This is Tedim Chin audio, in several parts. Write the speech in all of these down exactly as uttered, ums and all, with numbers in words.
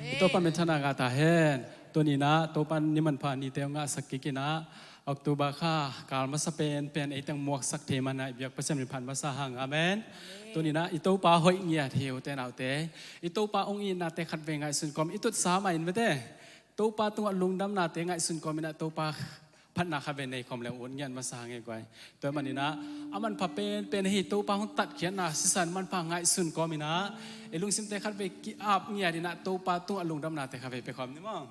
I Topa minthanna ngah ta hen. Tuni-in ah Topa in ni manpha nite hong ngahsak kik in ah, October kha kal masa penpen ei teng muaksak thei manin ah i biak Pasian min phat masa hang. Amen. Tuni-in ah i Topa hoih ngiat hi, ute naute. I Topa hong itnate khatvei ngaihsun kawm, i tutsa mah in, mate. Topa tungah lungdamnate ngaihsun kawm in ah Topa phatna khatvei nei kawm leng ut ngiat masa hang e guai. Tua ahih manin ah a manpha penpen hi, Topa hong tatkhiatna sisan manpha ngaihsun kawm in ah, i lungsimte khatvei ki-ap ngiat in ah Topa tungah lungdamnate khatvei pia kawm ni maw.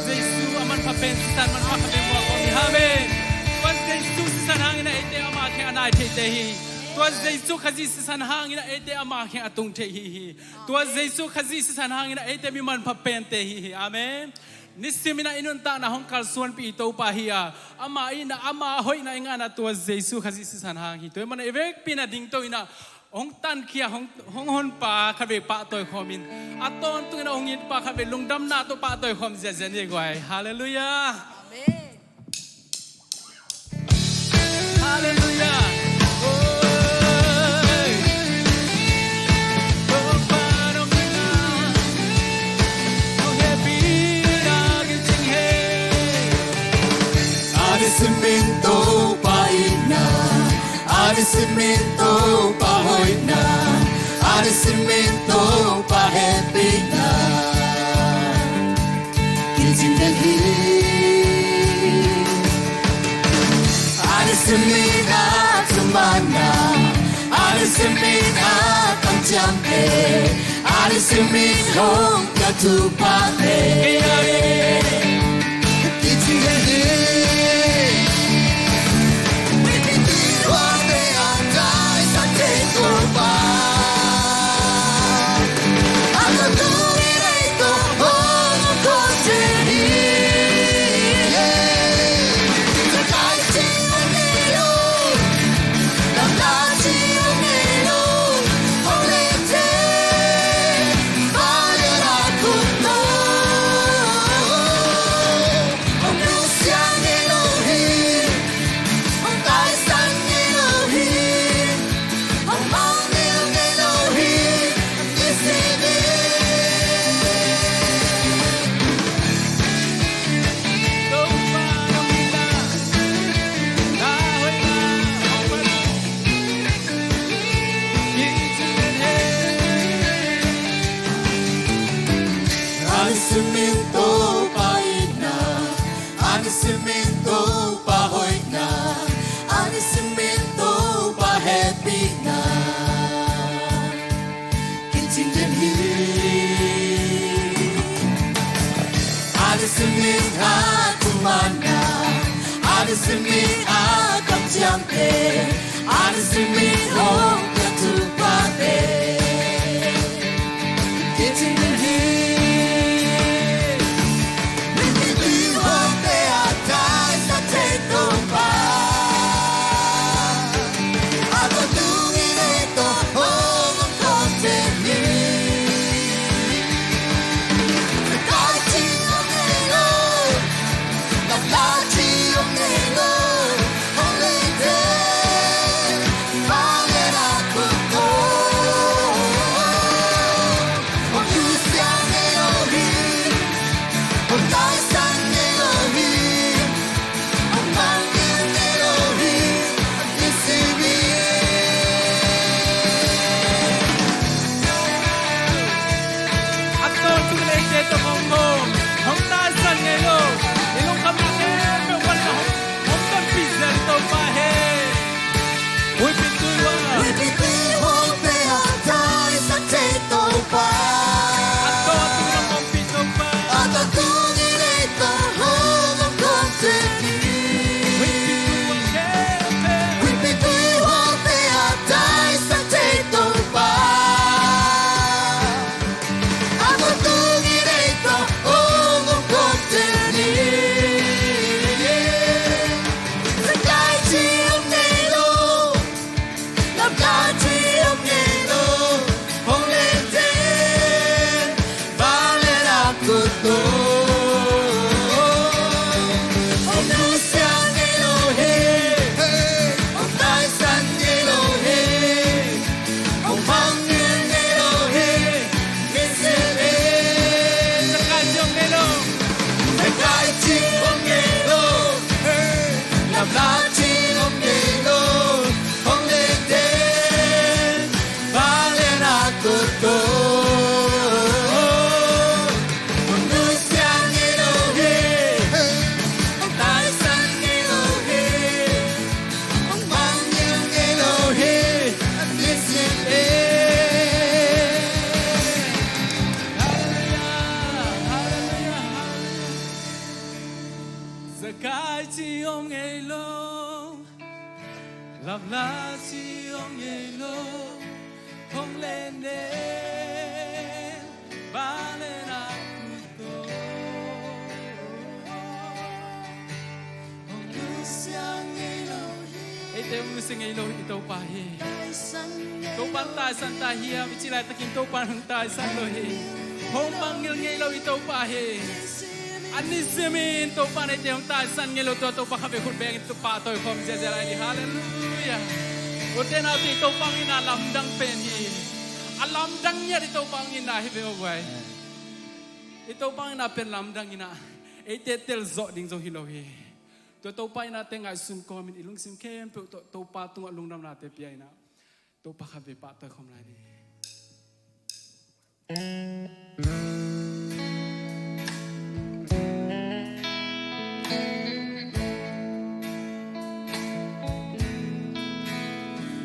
Jesu a manpha pen sisan manpha khat bek muak khawm hi. Amen. Tua Jesu sisan hangin a eite ama kheng a nai theite hi. Tua Jesu Khazih sisan hangin a eite ama kheng a tung thei hi hi. Tua Jesu Khazih sisan hangin a eite mi manpha pente hi hi. Amen. Nisimin a i nuntakna hong kalsuanpih i Topa hi a, ama itna ama hoihna i ngahna tua Jesu Khazih sisan hang hi. Tua i mana i vekpi na dingto ina hong tankhia hong, hong honpa khat vei pahtawi khawmin, a tawntungin a hong itpa khat vei lungdamna tawh pahtawi khawm ziazia ni guai. Halleluiah. Amen. Halleluiah. Oi. Topa nong itna, nong hehpihna kicing hi. A nisim in Topa itna, a nisim in Topa hoihna, a nisim in Topa hehpihna kicing den hi. A nisim in a thumanna, a nisim in a kamciamte, a nisim in hong pia thupha te kicing den hi. A nisim in Topa itna, a nisim in Topa hoihna, a nisim in Topa hehpihna kicing den hi. A nisim in a thumanna, a nisim in a kamciamte, a nisim in hong pia thupha te kicing den hi. Zakai ci om ngei lo, lapla ci om ngei lo, hong len den, ba len a kuto. Hong nusia ngei lo hi. Eite hong nusia ngei lo i Topa hi. Taisan ngei lo. Topa taisan ta hiam, i ci laitakin Topa hong taisan lo hi. Hong mangngilh ngei lo i Topa hi. A nisim in Topa in eite hong taisan ngei lo, tua Topa khat vei khut bengin pahtawi khawm ziahziah lai ni. Halleluiah. Ute naute, i Topa hong itna lamdang pen hi. A lamdang ngiat i Topa hong itna hi ve aw guai. I Topa hong itna pen lamdang hi na, eite telzawh ding zong hi lo hi. Tua Topa itnate ngaihsun kawmin i lungsim khempeuh tawh Topa tungah lungdamnate pia in a, Topa khat vei pahtawi khawm lai ni.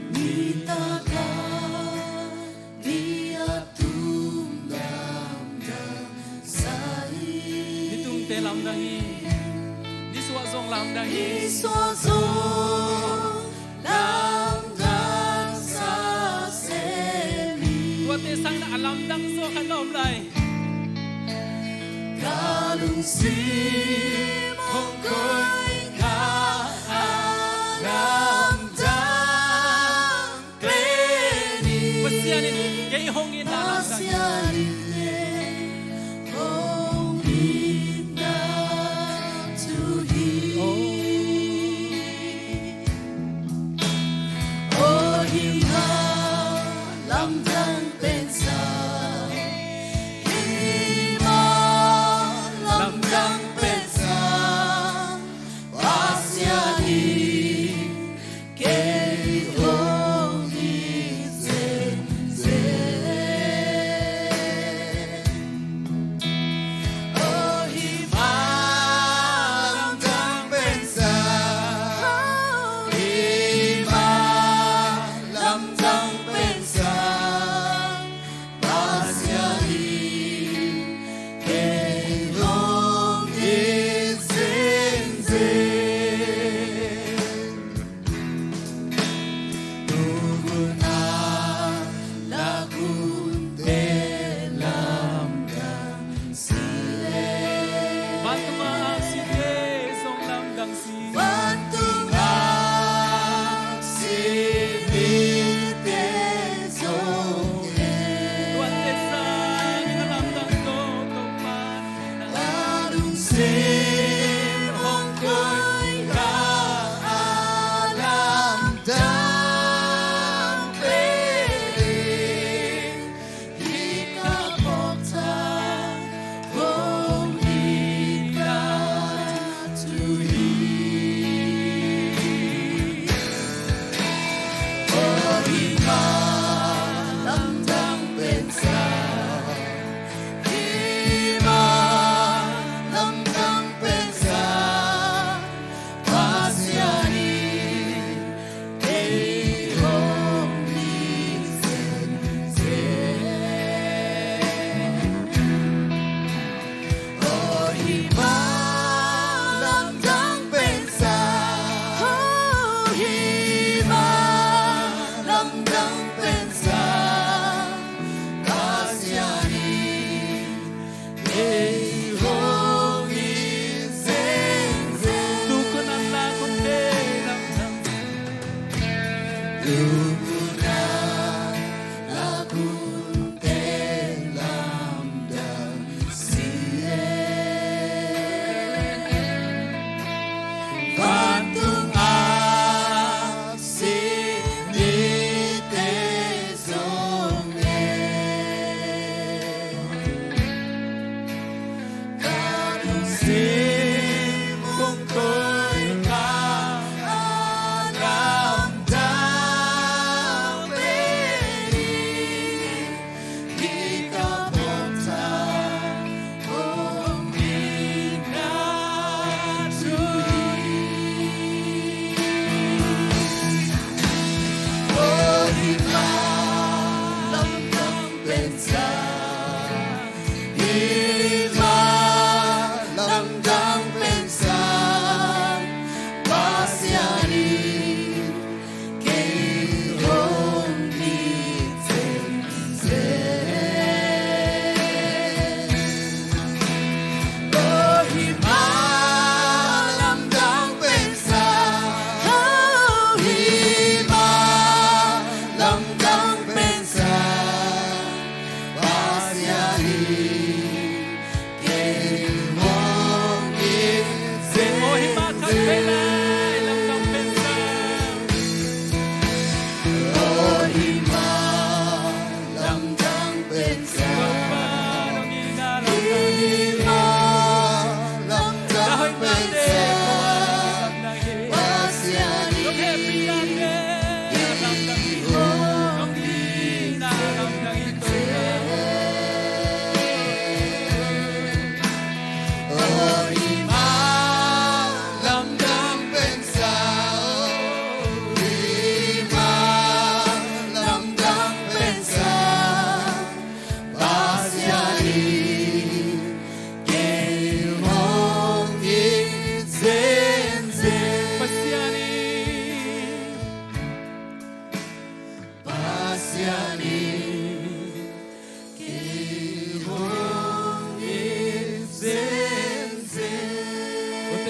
Nitak a ni a tung lamdang sa hi. Nitungte lamdang hi. Nisuah zong lamdang hi. Nisuah zong lamdang sa sem hi. Tuate sangin a lamdang zaw khat na om lai. Ka lungsim hong koih kha a lamdang pen hi. Pasian in kei hong itna lamdang hi. Pasian in kei hong itna thu hi. Oh. Oh, himah lamdang pen sa. Himah lamdang pen sa.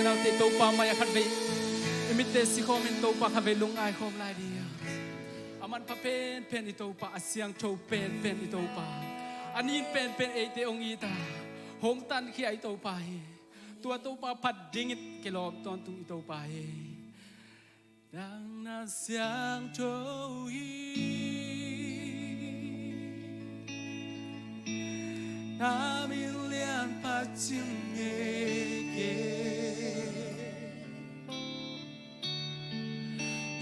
Naute Topa mai-ah khatvei i mitte sikhawmin Topa khatvei lungngai khawm lai dih. A manpha penpen i Topa, a siangtho penpen i Topa, a nin penpen eite hong it a, hong tankhia i Topa hi. Tua Topa phat dingin kilawm tawntung i Topa hi. Nang na siangtho hi. Na min lian phat cim ngei kei.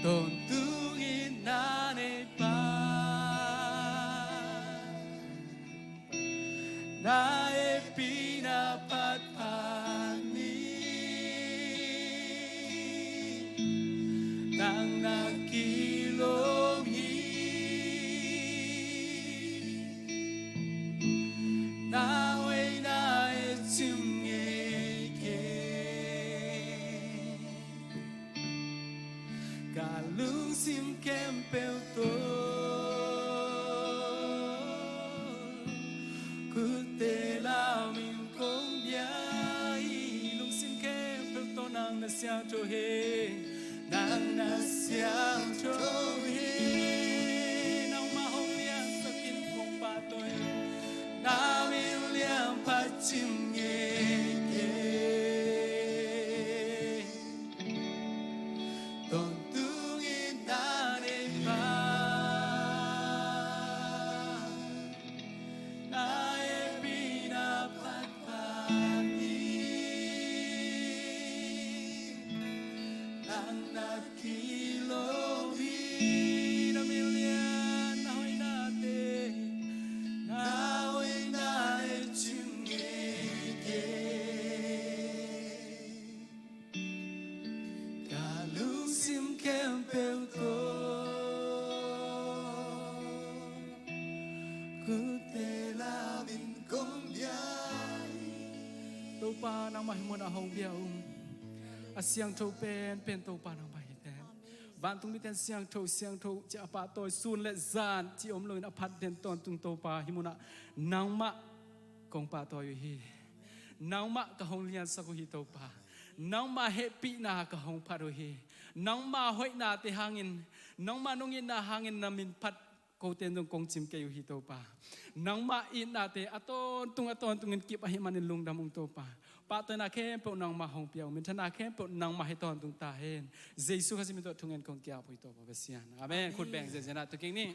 Tawntung in na nei pah. Na hehpihna phat phat ni. Nang na kilawm hi. Na hoihna e cim ngei kei. Ka lungsim khempeuh tawh khutte lamin kong bia hi. Lungsim khempeuh tawh nang na siangtho hi. Nang na siangtho hi. Nangmah hong liansak in kong pahtawi. Na min lian phat cim ngei kei. Tawntung in na nei pah. Na hehpihna phat phat ni. Nang na kilawm hi. Na min lian, na hoihnate, na hoihna e cim ngei kei. Ka lungsim khempeuh tawh khutte lamin kong bia hi. Topa nangmah hih munah hong bia ung. A siangtho penpen Topa nangmah hi teh. Vantung mite in siangtho, siangtho ci-a pahtawi, sun le zan cih om loin a phat den tawntung Topa hih munah nangmah kong pahtawi uh hi. Nangmah ka hong liansak uh hi Topa. Nangmah hehpihna ka hong phat uh hi. Nangmah hoihnate hangin, nangmah nong itna hangin na min phat kote in zong kong cim kei uh hi Topa. Nangmah itnate a tawntung a tawntungin kip ahih manin lungdam ung Topa. Pahtawina khempeuh nangmah hong pia uh, minthana khempeuh nangmah hi tawntung ta hen. Jesu Khazih min tawh thungen kong ki-ap uh hi Topa Pasian. Amen. Khut beng zenzen ah tu kik ni.